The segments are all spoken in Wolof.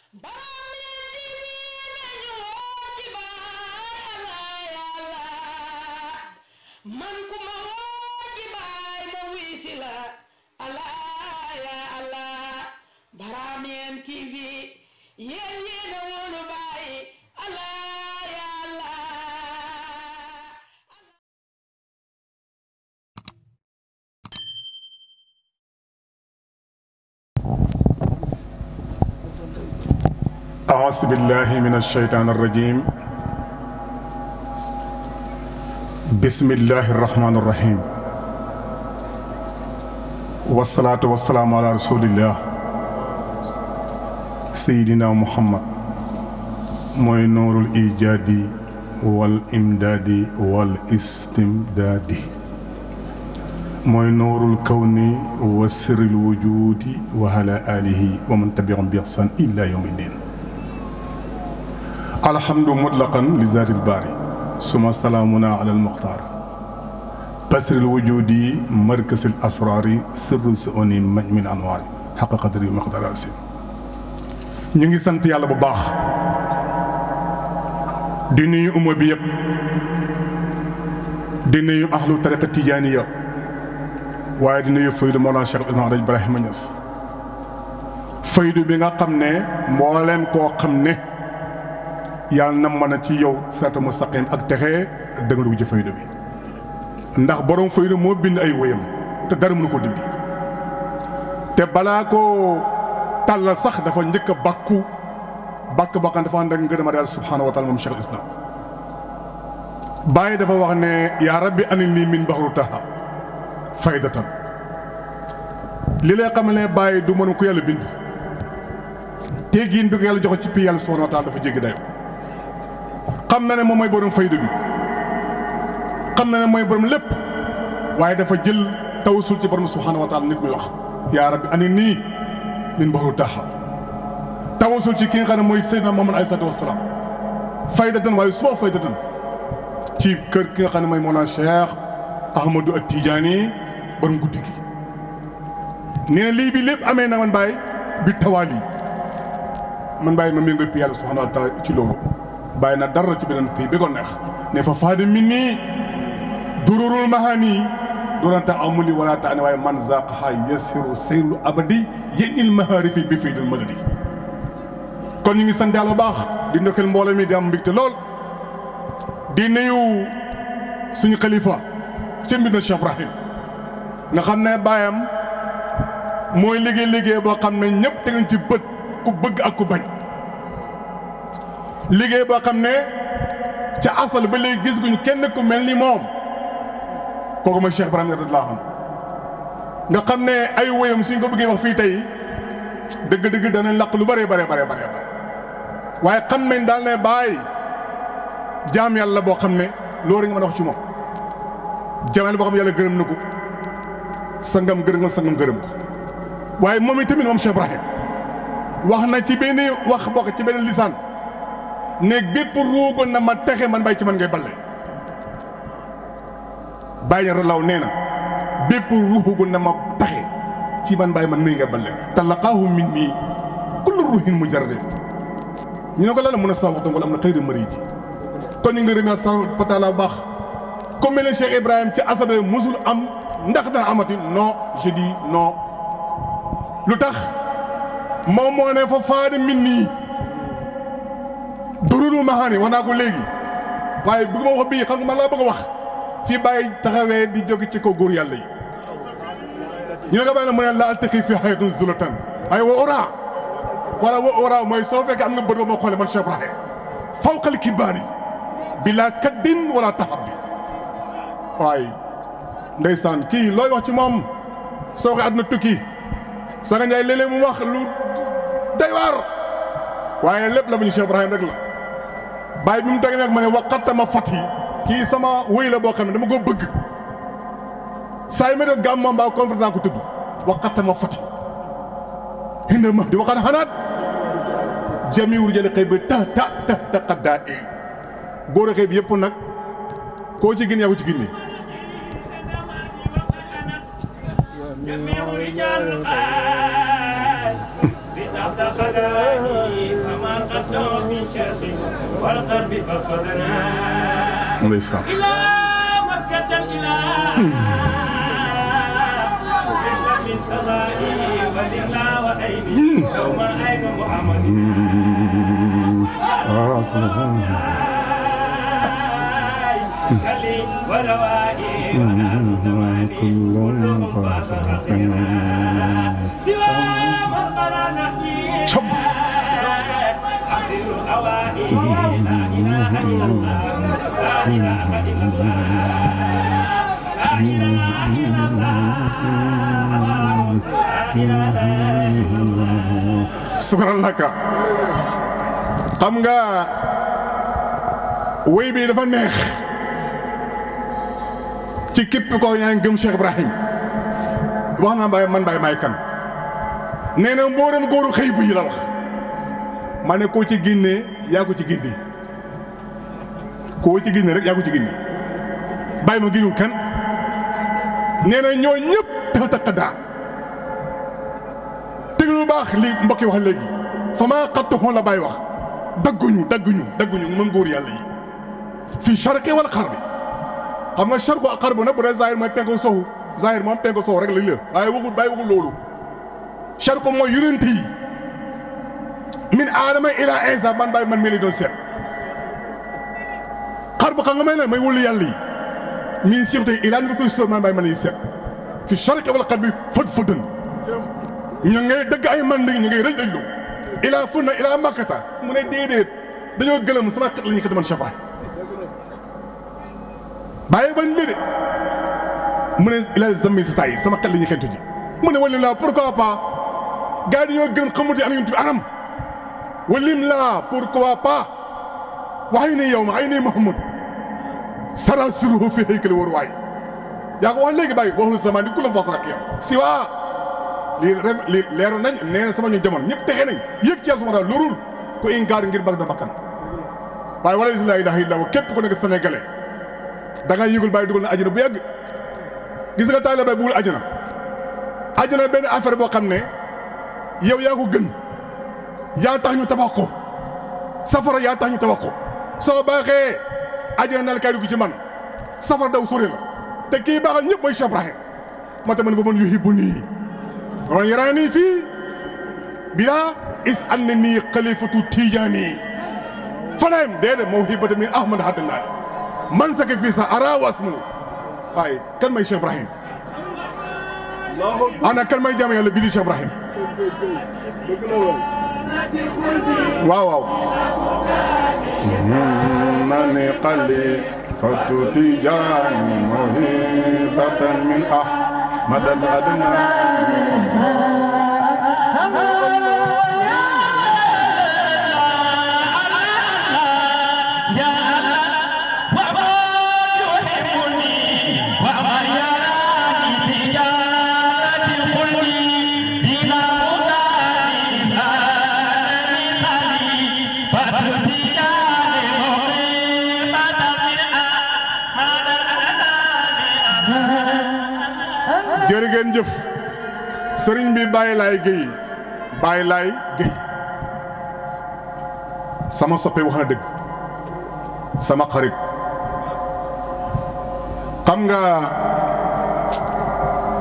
man ku ma woo ci baay ma wisi la Allah ya Allah Baramien TV yéen yéen a woonu baay Allah ya Allah أعوذ بالله من الشيطان الرجيم بسم الله الرحمن الرحيم والصلاة والسلام على رسول الله سيدنا محمد موي نور الإيجاد والإمداد والاستمداد موي نور الكون وسر الوجود وعلى آله ومن تبعهم بإحسان إلى يوم الدين الحمد مطلقا لذات الباري ثم سلامنا على المختار بسر الوجود مركز الأسرار سر سؤوني من أنوار حق قدري مقدار أسين نيغي سانت يالا بو باخ دي نيو امه بي ييب دي نيو اهل الطريقه التجانيه واye di nuyu faydu Mawlana Cheikh Islam Hadj Ibrahima Niass faydu bi nga xam ne mbooleem koo xam ne yàlla na mën a ci yow siraatal mustaqim ak texe dëgg dugg ci faydu bi ndax borom faydu moo bind ay wéyam te dara mënu ko dindi te balaa koo tàllal sax dafa njëkk a bàkk bakkan dafa ànd ak ngërëma Yàlla subhaanahu wa taala moom Cheikh Islam Baye dafa wax ne yaa rabbi anil nii min baxru taha faydatan li lay xam ne Baye du mën ko yàlla bind teggiin bi ko yàlla joxe ci pi yàlla subhaanahu wa taala dafa jéggi dayo xam na ne moom mooy borom faydu bi xam na ne mooy borom lépp waaye dafa jël tawassul ci borom subhaanahu wa taala nit muy wax yaa rabbi ani nii min baxru taha tawassul ci ki nga xam ne mooy Seydina Muhammad alayhi salaatu wa salaam faydatan waaye suba faydatan ci kër ki nga xam ne mooy Mawlana Cheikh Ahmadou At-Tijaani borom guddi gi nee na lii bi lépp amee na man Baye bi tawaali man Baye ma méngoo pi yàlla subhaanahu wa taala ci loolu Baye na dara ci beneen pays bi ko neex ne fa faade min nii dururul mahani duranta amuli wala taani waaye man zaqaha yasiru seyru abadi yenil maharifi bi fii dal madadi kon ñu ngi sant Yàlla bu baax di ndokkeel mbooloo mi di am mbégte lool di nuyu suñu xalifa ca mbir na Cheikh Ibrahim nga xam ne baayam mooy liggéey boo xam ne ñëpp teguñ ci bët ku bëgg ak ku bañ liggéey boo xam ne ca asal ba léegi gis guñu kenn ku mel ni moom kooku mooy Cheikh Ibrahim radiyallaahu anhu nga xam ne ay woyam suñ ko bëggee wax fii tey dëgg-dëgg danañ laq lu bare waaye xam nañ daal ne Baye jaam yàlla boo xam ne loolu nga mën a wax ci moom jaam yàlla boo xam ne yàlla gërëm na ko sangam gërëm ko waaye moom itamit moom Cheikh Ibrahim wax na ci benn wax bokk ci benn lisaan ne bépp ruugoon na ma texe man Baye ci man ngay balle Baye ña law nee na bépp ruugoon na ma texe ci man Baye man nuy ngay balle talaqaahu min nii kullu ruuhin mujarrad ñu ne ko lan la mën a sax waxtu wala am na xëy na mëri ji kon ñu ngi remercier sa pataala bu baax comme mel ne Cheikh Ibrahim ci asada musul am ndax dana amati non je dis non lu tax moom moo ne fa faade min nii durulu maxaani wax naa ko léegi waaye bëgg ma wax bii xam nga man laa bëgg a wax fii Baye taxawee di jóge ci kaw góor yàlla yi ñu ne ko Baye na mu ne la altaqi fi hayatun zulatan ay wa ora wala wa ora mooy soo fekkee am nga bët ba ma xoolee man Cheikh Ibrahim fawqal kibaari bila kaddin wala taxabbi waaye ndeysaan kii looy wax ci moom soo ko àdduna tukki Sanga Ndiaye léeg-léeg mu wax lu doy waar waaye lépp la bu ñu Cheikh Ibrahim rek la Baye bi mu teg nag ma ne waqatama fati kii sama wéy la boo xam ne dama ko bëgg saa yi ma def gàmmu mbaa conférence naa ko tudd waqatama fati hindal ma di waqat xanaat jamiwur jële xëy ba ta xaddaa e góor a xëy bi yëpp nag koo ci gin yaa ko ci ginne والقلب فقدنا ndeysaan إلى مكة إلى من سمائي ولله وعيني يوم عين محمد كلي وروائي كل مفاسرة سوى من بلا نحكي أسير أوائي لا إله إلا الله لا إله إلا الله لا إله إلا الله subhanallah xam nga wéy bi dafa neex ci képp ko yaa ngi gëm Cheikh Ibrahim wax naa Baye man Baye may kan nee na mboolem góoru xëy bu yi la wax ma ne koo ci génnee yaa ko ci génnee koo ci génnee rek yaa ko ci génnee Baye ma génnul kan nee na ñoo ñëpp dafa takk daa déglu lu baax li mbokki wax léegi fa maa xattoxoon la Baye wax dagguñu moom góor yàlla yi fii charqi wala xar bi xam nga charqu ak xar bu nag bu dee zahir mooy penko sowu zahir moom penko sowu rek lañ la waaye waxul Baye waxul loolu charqu mooy yonent yi min aadama ila Isa man Baye man mii lay doon seet xar bu xam nga may la may wóolu yàlla yi min sixte ilaan fi koy sóor man Baye man lay seet fi charqi wala xar bi fët-fëtën ñu ngay dëgg ay man ñu ngay rëj rëjlu ilaa funna ilaa makkata mu ne déedéet dañoo gëlëm sama xet la ñuy xet man Cheikh Ibrahim bàyyi bañ lii de mu ne ilaa zammi si tay sama xet la ñuy xentu ji mu ne wali laa pourquoi pas gars yi dañoo gën xamuti ana yonent bi anam walim laa pourquoi pas waxay ne yow ma ay ne Muhammad sarasiruhu fi haykali war waay yaa ko wax léegi bàyyi waxul sama ni ku la fas rak yow si waa lii leeru nañ nee na sama ñu jamono ñëpp texe nañ yëg ci yàlla suma daal lorul ko inkaar ngir bëgg na bakkan waaye wala laa ilaaha illa képp ku nekk sénégalais da nga yëgul Baye dugal na àjjana bu yàgg gis nga taalibe Baye bugul àjjana benn affaire boo xam ne yow yaa ko gën yaa tax ñu tabax ko safara yaa tax ñu tabax ko soo baaxee àjjana na la kay dugg ci man safara daw sori la te kii baaxal ñëpp mooy Cheikh Ibrahim moo tax ma ne ba man yuhibbunii wa yaraanii fii bilaa is annanii xalifatu tijaani fanaym déedéet mawhibata min ahmad haddalaani man saka fii sa ara wasmu waaye kan may Cheikh Ibrahim ana kan may jaam yàlla bii di Cheikh Ibrahim waaw mani xalifatu tijaani mawhibatan min ahmad haddalaani jërë ngeen jëf sëriñ bi Baye Laye Guèye sama soppe wax na dëgg sama xarit xam nga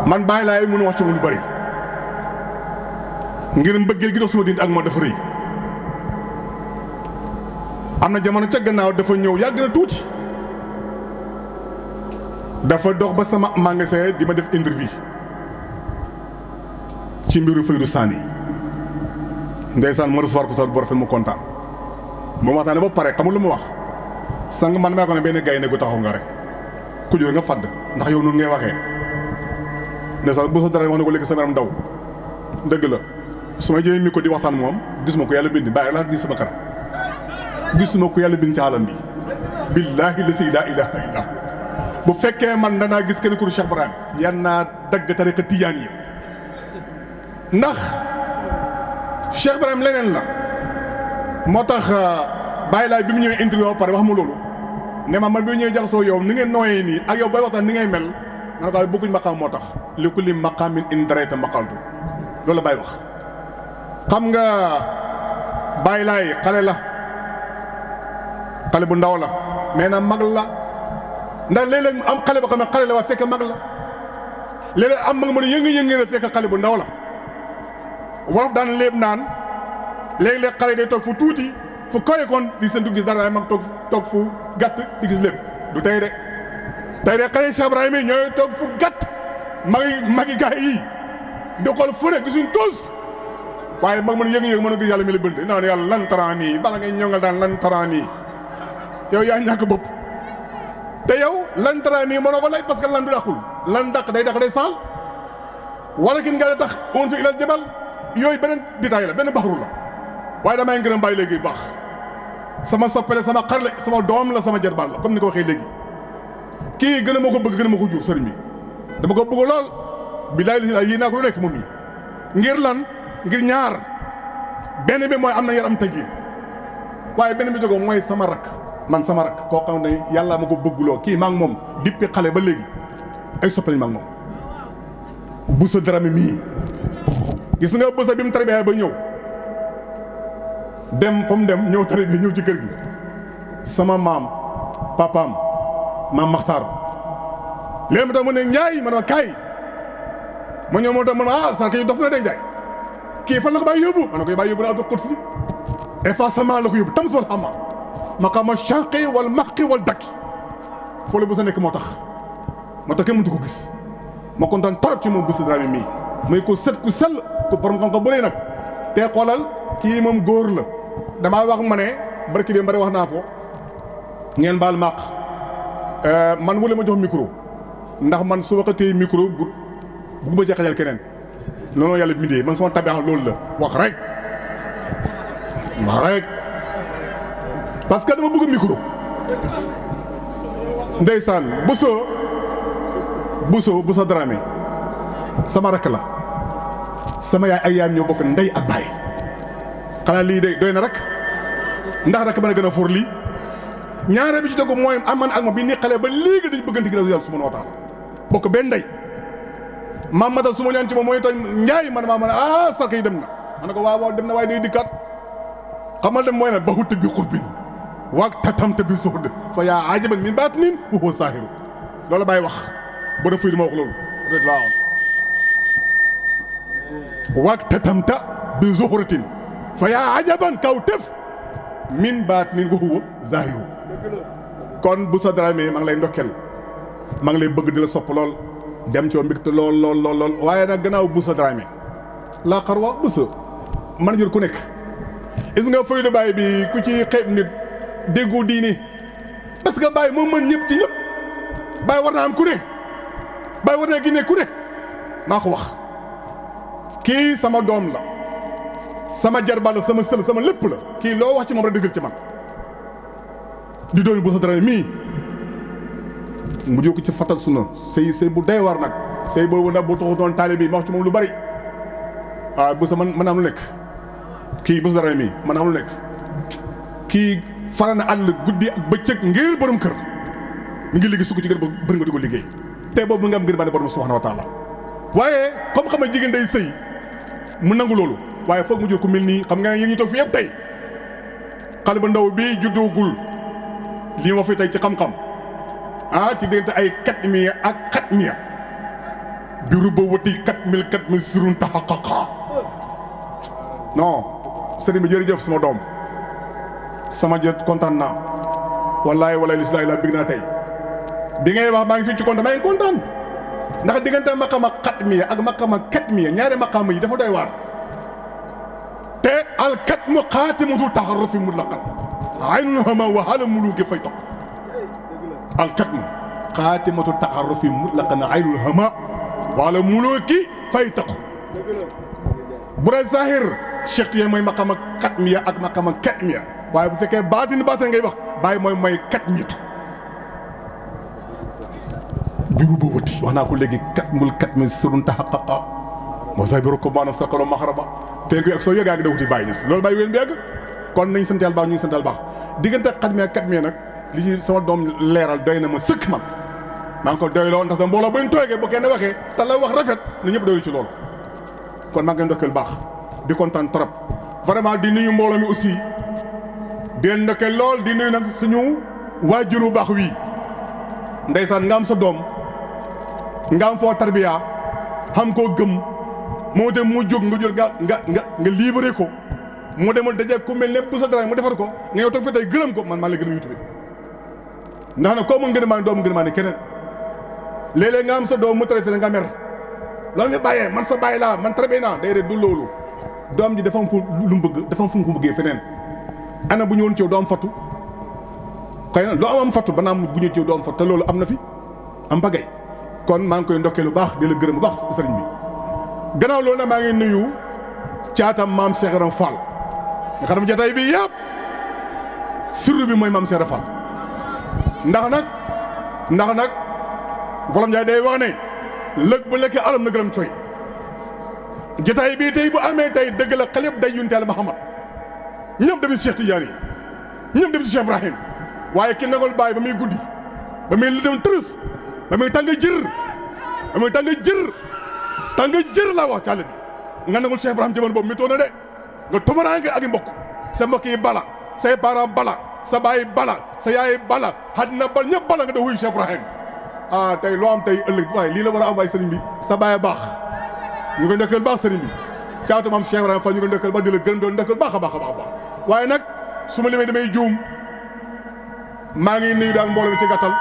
man Baye Laye mënu wax ci moom lu bari ngir mbëggeel gi dox suma diin ak moo dafa rëy am na jamono ca gannaaw dafa ñëw yàgg na tuuti dafa dox ba sama magasin di ma def interview ci mbiru Faydu Sani ndeysaan ma recevoir ko sax bu rafet mu kontaan moom waxtaane ba pare xamul lu mu wax sang man maa ko ne benn gaynde gu taxaw nga rek ku jur nga fadd ndax yow noonu ngay waxee ndeysaan bu sa dara wax na ko léegi sama yaram daw dëgg la su ma jëlee mi ko di waxtaan moom gisuma ko yàlla bind bàyyi laa gis sama kanam gisuma ko yàlla bind ci alam bi billaahi la si laa ilaaha illa bu fekkee man danaa gis kenn ku Cheikh Ibrahim yan naa dagg tariqa tijaan yi ndax Cheikh Ibrahim leneen la moo tax Baye Laye bi mu ñëwee interview ba pare wax ma loolu ne ma man bi ñëwee jaxasoo yow ni ngeen nooyee nii ak yow booy waxtaan ni ngay mel man ko bëgguñ maqaam moo tax li kulli maqaamin in darayta maqaaltu loolu la Baye wax xam nga Baye Laye xale la xale bu ndaw la mais na mag la ndax léeg-léeg am xale boo xam ne xale la waa fekk mag la léeg-léeg am mag mu ne yëngu-yëngu la fekk xale bu ndaw la wolof daan léeb naan léeg-léeg xale day toog fu tuuti fu koy kon di seen du gis dara waaye mag toog fu gàtt di gis lépp du tey de xale Cheikh Ibrahima yi ñooy toog fu gàtt magi gaay yi di xool fu ne gisuñ tous waaye mag mën yëngu-yëngu mën a gis yàlla mi la bënd naan yàlla lan taraan nii bala ngay ñongal daan lan taraan nii yow yaa ñàkk bopp te yow lan taraan nii mënoo ko lay parce que lan du dàqul lan dàq day saal wala kin nga tax on fi ilal jabal yooyu beneen détail la benn baxaru la waaye damay ngërëm bàyyi léegi baax sama soppele sama xar la sama doom la sama jërbaal la comme ni ko waxee léegi kii gën a ma ko bëgg gën a ma ko jur sëriñ bi dama ko bëgg lool bilaay li yii naa ko lu nekk moom yi ngir lan ngir ñaar benn bi mooy am na yar am teggin waaye benn bi jógoo mooy sama rakk man sama rakk koo xam ne yàlla ma ko bëgguloo kii maa ngi moom dippi xale ba léegi ay soppali maa ngi moom Bousso Dramé mii gis nga Bousso bi mu tarbiya ba ñëw dem fa mu dem ñëw tarbiya ñëw ci kër gi sama maam papaam maam Maxtaar léegi ma tax mu ne Njaay ma ne ma kaay ma ñëw moo tax ma ne ah sark yi dof na de Njaay kii fan la ko bàyyi yóbbu ma ne ko bàyyi yóbbu na Abdou Qudsi effacement la ko yóbbu tam sol xama maqaama chanqi wal maqi wal dakki foo la Bousso nekk moo tax kenn mëntu ko gis ma kontaan trop ci moom Bousso Dramé mii muy ko set ku sell ku borom xam ko bëri nag te xoolal kii moom góor la damaa wax ma ne barki de mbari wax naa ko ngeen baal maq man wala ma jox micro ndax man su waxatee micro bu ma xajal keneen looloo yàlla bindee man sama tabi loolu la wax rek parce que dama bëgg micro ndeysaan Bousso Dramé sama rakk la sama yaay ak yaayam ñoo bokk ndey ak baay xanaa lii de doy na rek ndax rek mën a gën a for lii ñaare bi ci tegu mooy aman ak ma bi ni xale ba léegi dañ bëggante gi la yàlla subhanahu wa taala bokk benn ndey maam mata su ma ñaan ci moom mooy tooñ Njaay man maa ma ne sarka yi dem na ma ne ko waaw dem na waaye day dikkaat xamal dem mooy ne baxut bi xurbin waag tatamte bi suxd fa yaa ajaban min baatinin wa huwa saahiru loolu bàyyi wax bu def fii di ma wax loolu rek laa waag tatamta bi zuhratin fa yaa ajaban kaw tef min baatinin wa huwa zaahiru kon Bousso Dramé maa ngi lay ndokkel maa ngi lay bëgg di la sopp lool dem ci yow mbégte lool waaye nag gannaaw Bousso Dramé laa xar wax Bousso man jur ku nekk gis nga faydu baay bi ku ci xeeb nit déggoo diini parce que baay moo mën ñëpp ci ñëpp baay war naa am ku ne baay war naa ginne ku ne maa ko wax kii sama doom la sama jarbaal la sama sël sama lépp la kii loo wax ci moom rek dëggal ci man di doomi Bousso Dramé mii mu jóg ci fatak suna sëy bu day war nag sëy boobu nag bu taxu doon taalibe bi ma wax ci moom lu bari waaw Bousso man am lu nekk kii Bousso Dramé mii man am lu nekk kii fara na àll guddi ak bëccëg ngir borom kër mi ngi liggéey sukk ci gën bëri nga di ko liggéey te boobu mu ngi am ngir bane borom subhanahu wa taala waaye comme xam nga jigéen day sëy mu nangu loolu waaye foog mu jël ku mel nii xam nga yéen ñu toog fi yëpp tey xale bu ndaw bii juddoogul lii ma fi tey ci xam-xam ci diggante ay 4000 ak 4000 bi rubba wati 4000 sirun taxaqaqa non sëriñ bi jërëjëf sama doom sama jët kontaan naa wallaay lislaay la big naa tey bi ngay wax maa ngi fii ci kontaan maa ngi kontaan ndax diggante maqama 4000 ak maqama 4000 ñaari maqama yi dafa doy waar te alkatmu xaatimatu taxarrufi mutlaqan aynul hama wa hala muluki fay toq alkatmu xaatimatu taxarrufi mutlaqan aynul hama wa hala muluki fay toq bu dee zahir cheikh tiye mooy maqama 4000 ak maqama 4000 waaye bu fekkee baatin ngay wax bàyyi mooy 4000 biru ba wëti wax naa ko léegi 4000 sirrun taxaqaqa moo say biru ko baana sarkalo maxaraba penku ak soo yëgaa ngi da wuti bàyyi nis loolu bàyyi wéen bi yàgg kon nañ sant yàlla baax ñu ngi sant yàlla baax diggante 4000 ak 4000 nag li ci sama doom leeral doy na ma sëkk man maa ngi ko doy lool ndax da mbooloo buñ toogee bu kenn waxee te la wax rafet na ñëpp doylu ci loolu kon maa ngi leen ndokkeel baax di kontaan trop vraiment di nuyu mbooloo mi aussi di leen ndokkeel lool di nuyu nag suñu waajuru baax wii ndeysaan nga am sa doom nga am foo tarbiya xam koo gëm moo te mu jóg nga jël nga libéré ko mu demal daje ku mel ne bu sa dara mu defar ko nga yow toog fi tey gërëm ko man maa la gërëm YouTube ndax nag koo mu ngën maa doom ngën maa ne keneen léeg-léeg nga am sa doom mu tere fi nga mer loolu nga bàyyee man sa bàyyi laa man tarbiya naa day du loolu doom ji dafa am fu lu mu bëgg dafa am fu mu ko bëggee feneen ana bu ñëwoon ci yow doo am fattu xëy na loo am fattu ba naa bu ñëw ci yow doo am fattu te loolu am na fi am bagay kon maa ngi koy ndokkee lu baax di la gërëm bu baax sëriñ bi gannaaw loolu nag maa ngi nuyu caatam maam Cheikh Ibra Fall nga xam ne jotaay bi yëpp sirru bi mooy maam Cheikh Ibra Fall ndax nag Wolof Njaay day wax ne lëg bu lekkee alam na gërëm coy jotaay bii tey bu amee tey dëgg la xale yëpp day yunte Yàlla Muhammad ñëpp dem ci Cheikh Tidiane yi ñëpp dem ci Cheikh Ibrahim waaye ki nagol bàyyi ba muy guddi ba muy li dem tërës ba muy tàng jër laa wax càll bi nga nagul Cheikh Ibrahim jamono boobu mi toona de nga tumaraange ak i mbokk sa mbokk yi bala say parents bala sa baay bala sa yaay bala àddina bal ñëpp bala nga da wuyu Cheikh Ibrahim tey loo am tey ëllëg waaye lii la war a am waaye sëriñ bi sa baay baax ñu koy ndokkeel baax sëriñ bi caatu maam Cheikh Ibrahima Fall ñu koy ndokkeel baax di la gërëm doon ndokkeel baax a baax waaye nag su ma limee damay juum maa ngi nuyu daal mbooloo mi ci gàttal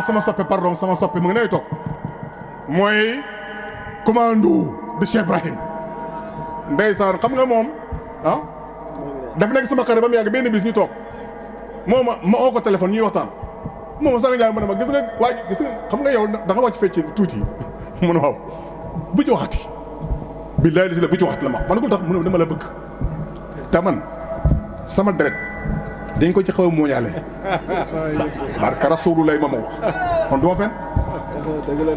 sama soppe pardon sama soppe mu ngi nay toog mooy commando de Cheikh Ibrahim ndeysaan xam nga moom dafa nekk sama xarit ba mu yàgg benn bis ñu toog moom ma oo ko téléphone ñuy waxtaan moom sax nga jaay ma ne ma gis nga xam nga yow da nga wàcc fecc tuuti mu ne waaw bu ci waxati billaay li si la bu ci waxati la ma man ko tax mu ne dama la bëgg te man sama deret dañ ko ci xaw a mooñaale barka Rasulullah ma wax kon du ma fen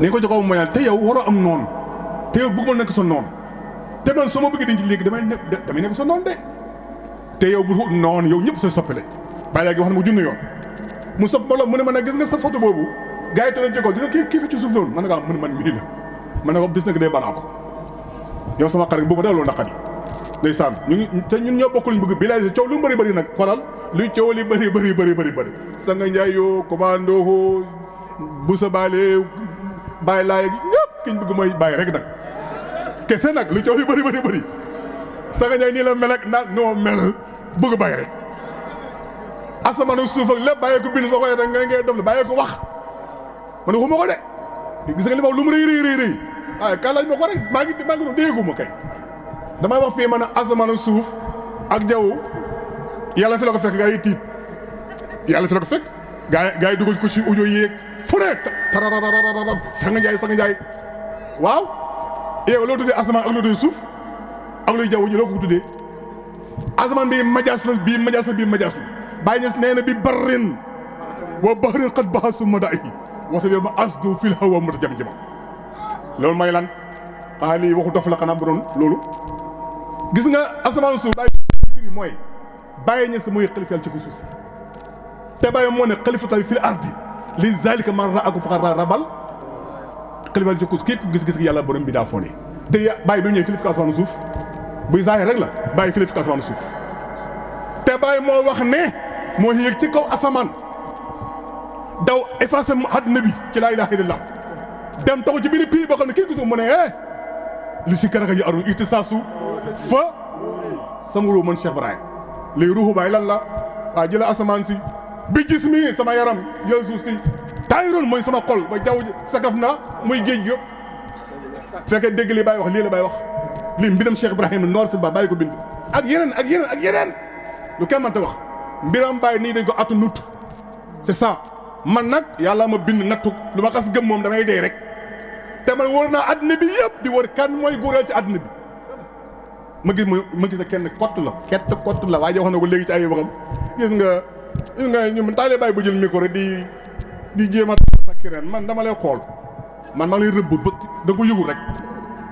dañ ko ci xaw a mooñaale te yow waroo am noonu te yow bëgg ma nekk sa noonu te man soo ma bëggee dañ ci léegi damay nekk sa noonu de te yow bu noonu yow ñëpp sa soppile bàyyi laa gi wax ne mu junne yoon mu sopp ma la mu ne ma ne gis nga sa photo boobu gars yi te doon jëkkoo gis nga kii fi ci suuf loolu man nga man mii la man ne ko bis nag day banaa ko yow sama xarit boobu daal loolu naqari ndeysaan ñu ngi te ñun ñoo bokk luñ bëgg bi laay coow lu mu bëri nag xoolal luy coow li bëri Sanga Ndiaye yoo commando Boussa Bale Baye Laye ñëpp kiñ bëgg mooy bàyyi rek nag kese nag lu coow li bëri Sanga Ndiaye nii la mel ak nag noo mel bëgg bàyyi rek asamaanu suuf ak lépp bàyyee ko bind soo koy rek ngay def la bàyyee ko wax man waxuma ko de gis nga li ma wax lu mu rëy waaye ka laaj ma ko rek maa ngi doon dégguma kay damay wax fii man a asamaanu suuf ak jaww yàlla fi la ko fekk gaa yi tiit yàlla fi la ko fekk gaa yi dugal ko ci audio yéeg fu ne tararararara Sanga Ndiaye waaw yow loo tuddee asamaan ak loo tuddee suuf ak luy jaww ji loo ko tuddee asamaan bii majaas la bàyyi ñes nee na bi barrin wa bahrin qad bahasu madayi wasa yow ma asdu fil hawa mata jam-jama loolu mooy lan lii waxu dof la xanaa bu doon loolu gis nga asamaan suuf bàyyi firi mooy bàyyi ñes mooy xalifal ci ko suuf si te bàyyi moo ne xalifatal fil ardi li zalika man ra'akum faqad rabal xalifal ci ko képp gis-gis yàlla borom bi daa foone te bàyyi bi ñëwee filif asamaan suuf buy zaahir rek la bàyyi filif asamaan suuf te bàyyi moo wax ne moo yéeg ci kaw asamaan daw effacé àdduna bi ci laa ilaaha illallah dem taxu ci biir pays boo xam ne kii gisul mu ne li si karaka yi arul itisaasu fa sama ruux man Cheikh Ibrahim léegi ruuxu baay lan la waaw jëla asamaan si bi gis mi sama yaram jël suuf si taayiroon mooy sama xol ba jaww ji sakaf na muy géej ga fekkee dégg li bàyyi wax lii la bàyyi wax lii mbiram Cheikh Ibrahim noor si ba bàyyi ko bind ak yeneen lu kenn mënta wax mbiram bàyyi nii dañ ko atu nut c'est ça man nag yàlla ma bind nattu lu ma xas gëm moom damay dee rek te man wër naa àddina bi yëpp di wër kan mooy góoreel ci àddina bi ma gis kenn kott la waaye wax na ko léegi ci ay waxam gis nga ñu taalee bàyyi bu jël micro di jéem a sakki ren man dama lay xool man maa ngi lay rëbb bët da nga ko yëgul rek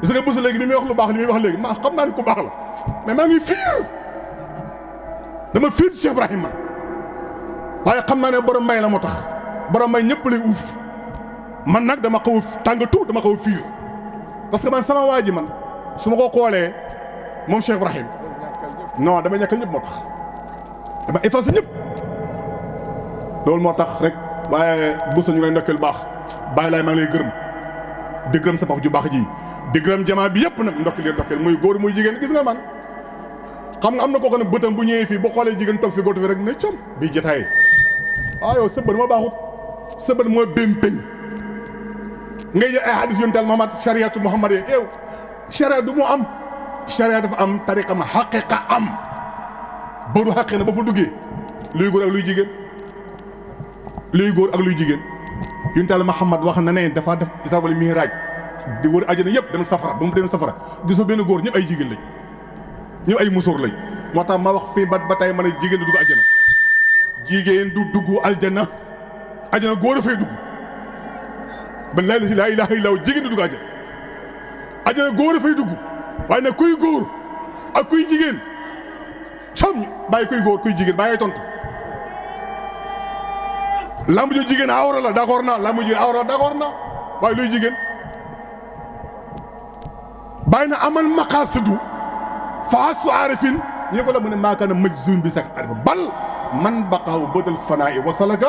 gis nga bésu léegi bi muy wax lu baax li muy wax léegi ma xam naa ni ku baax la mais maa ngi fiir dama fiir ci Cheikh Ibrahima waaye xam naa ne borom may la moo tax borom may ñëpp lay uuf man nag dama xaw a tàngatu dama xaw a fiir parce que man sama waa ji man su ma ko xoolee moom Cheikh Ibrahim non dama ñàkkal ñëpp moo tax dama effacé ñëpp loolu moo tax rek waaye bu sa ñu lay ndokkeel baax bàyyi laay maa ngi lay gërëm di gërëm sa bopp ju baax ji di gërëm jamaa bi yëpp nag ndokkeel muy góor muy jigéen gis nga man xam nga am na koo xam ne bëtam bu ñëwee fii bu xoolee jigéen toog fi góor fi rek ne com bii jotaay yow sa bët moo baaxut sa bët moo bémpeñ ngay jël ay hadis yonent Muhammad chariatu Muhammad yow charia du mu am charia dafa am tariqa ma xaqiqa am booru xaqi na ba fa duggee luy góor ak luy jigéen luy góor ak luy jigéen yonent Muhammad wax na ne dafa def Isra wal Mi'raj di wër àjjana yëpp dem safara ba mu dem safara gisoo benn góor ñëpp ay jigéen lañ ñëpp ay musóor lañ moo tax ma wax fii ba tey ma ne jigéen du dugg àjjana jigéen du dugg aljana àjjana góor a fay dugg ba laa ilaaha illallaah jigéen du dugg àjjana àjjana góor a fay dugg waaye nag kuy góor ak kuy jigéen cam bàyyi kuy góor kuy jigéen bàyyi tontu lamb ju jigéen awra la d'accord naa lamb ju awra d'accord naa waaye luy jigéen bàyyi na amal maqaasidu faas aarifin ñu ko la mu ne maakaana majzuun bi sax arif bal man baqaaw bëdal fanaa i wasalaka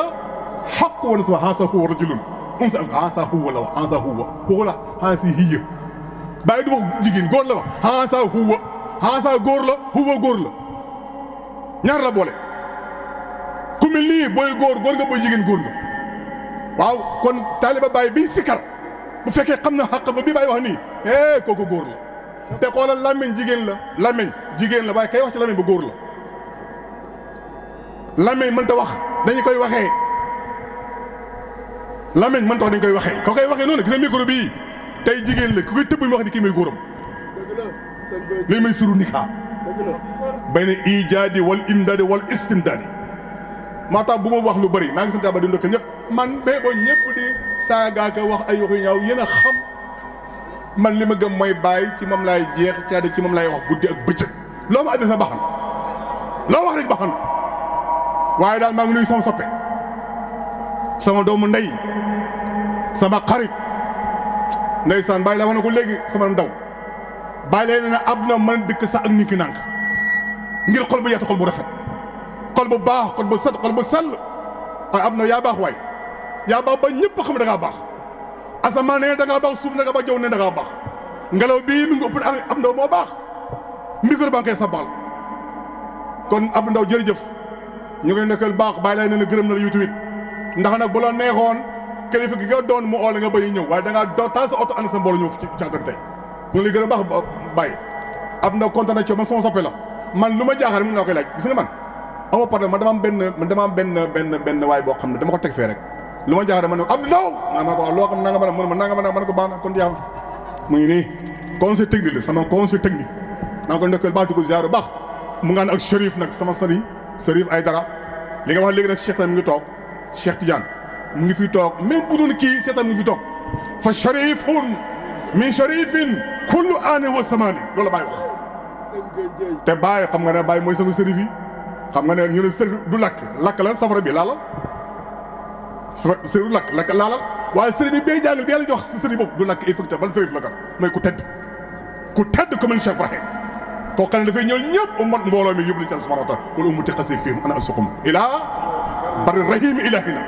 xaq wana suma xansa huwa rajulun unsa xansa huwa la wax xansa huwa kooku la xansi hiya bàyyi du wax jigéen góor la wax xansa huwa xansa góor la huwa góor la ñaar la boole ku mel nii booy góor nga booy jigéen góor nga waaw kon taaliba Baay bi sikar bu fekkee xam na xaq ba bi Baay wax nii kooku góor la te xoolal làmmiñ jigéen la làmmiñ jigéen la waaye kay wax ci làmmiñ ba góor la làmmiñ mënta wax dañu koy waxee làmmiñ mënta wax dañu koy waxee ko koy waxee noonu gis nga micro bii tey jigéen la ku koy tëbb mu wax ni kii may góoram lii may suru nikaa bay na ijaadi wal imdaadi wal istimdaadi moo tax bu ma wax lu bëri maa ngi sant ba di ndokk ñëpp man bee boo ñëpp di saagaaka wax ay waxu ñaaw yéen a xam man li ma gëm mooy bàyyi ci moom laay jeex caada ci moom laay wax guddi ak bëccëg loo ma adressé na baxan loo wax rek baxan waaye daal maa ngi nuyu sama soppe sama doomu ndey sama xarit ndeysaan bàyyi la wax na ko léegi sama ndaw bàyyi leen ne ab na mën dëkk sax ak nit ki nànk ngir xol bu yaatu xol bu rafet xol bu baax xol bu set xol bu sell waaye ab na yaa baax waay yaa baax ba ñëpp xam da ngaa baax asamaan ne da ngaa baax suuf ne da ngaa baax jaww ne da ngaa baax ngelaw bii mi ngi ëpp ab ndaw moo baax micro ba nga koy sabal kon ab ndaw jërëjëf ñu ngi nekkal baax bàyyi lay ne la gërëm na la YouTube ndax nag bu la neexoon kilifa gi nga doon mu oole nga bañ a ñëw waaye da ngaa doon taal sa oto ànd sa mbooloo ñëw ci caatar tey ñu ngi lay gërëm baax bàyyi ab ndaw kontaan na ci man sama soppe la man lu ma jaaxal mën naa koy laaj gis nga man amoo problème man dama am benn waay boo xam ne dama ko teg fee rek lu ma jaaxal ma ne Abdou Ndaw ma ne ko wax loo xam nanga ma ne ko baax na kon jeex mu ngi nii conseil technique la sama conseil technique naa ko ndokkeel baax di ko ziar baax mu ngaan ak Chérif nag sama sëriñ Chérif Aïdara li nga wax léegi nag Cheikh tam mi ngi toog Cheikh Tidiane mu ngi fi toog même bu dul kii Cheikh tam mi ngi fi toog fa Chérifun min Chérifin kullu aani wa samaani loolu la Baye wax te Baye xam nga ne Baye mooy sama sërif yi xam nga ne ñu ne sërif du lakk la safara bi laalal sërif du lakk laalal waaye sërif bi bay jàngal bi yàlla jox sërif boobu du lakk effectivement ban sërif la kan mooy ku tedd ku mel Cheikh Ibrahim koo xam ne dafay ñëw ñëpp ummat mbooloo mi yóbbu nañu ci Yàlla subhanahu wa taala wala ummati xasi fihim ana asuqum ilaa bari rahim ilahina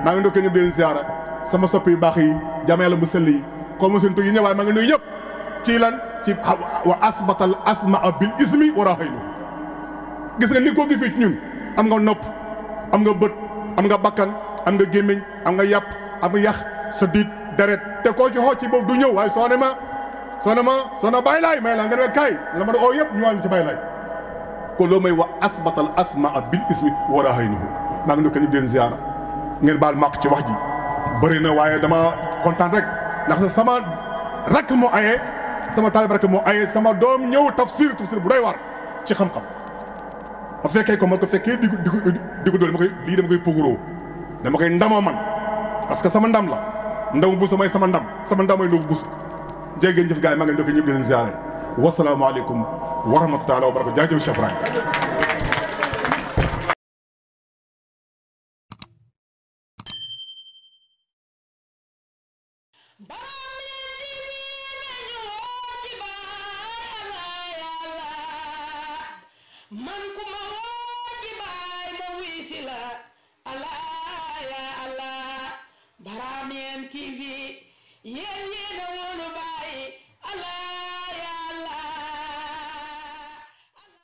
maa ngi ndokkee ñëpp di leen ziara sama soppi yu baax yi jaam yàlla bu sell yi comme seen tug yi ñëw waaye maa ngi nuyu ñëpp ci lan ci wa asbatal asmaa bil ismi wa rahaynu gis nga ni koo gi fii ci ñun am nga nopp am nga bët am nga bakkan am nga gémmiñ am nga yàpp am nga yax sa diit deret te koo ci xool ci boobu du ñëw waaye soo na bàyyi laay may la nga ne kaay la ma da oo yëpp ñu wàññi ci bàyyi laay kon loo may wa asbatal asmaa bil ismi wa rahaynuhu maa ngi ndokkee ñu di leen ziara ngeen baal màq ci wax ji bëri na waaye dama kontaan rek ndax sama rakk moo aye sama taalib rakk moo aye sama doom ñëw tafsir bu doy waar ci xam-xam ma fekkee ko ma ko fekkee di ko dool dama koy poguroo dama koy ndamoo man parce que sama ndam la ndamu busa mooy sama ndam mooy ndamu busa jéegéen jëf gars yi maa ngi ndokkee ñëpp di leen ziare wasalaamaaleykum wa rahmatullahi wa barakatuh jaajëf Cheikh Ibrahim man ku ma woo ci baay TV yéen yéen a wóolu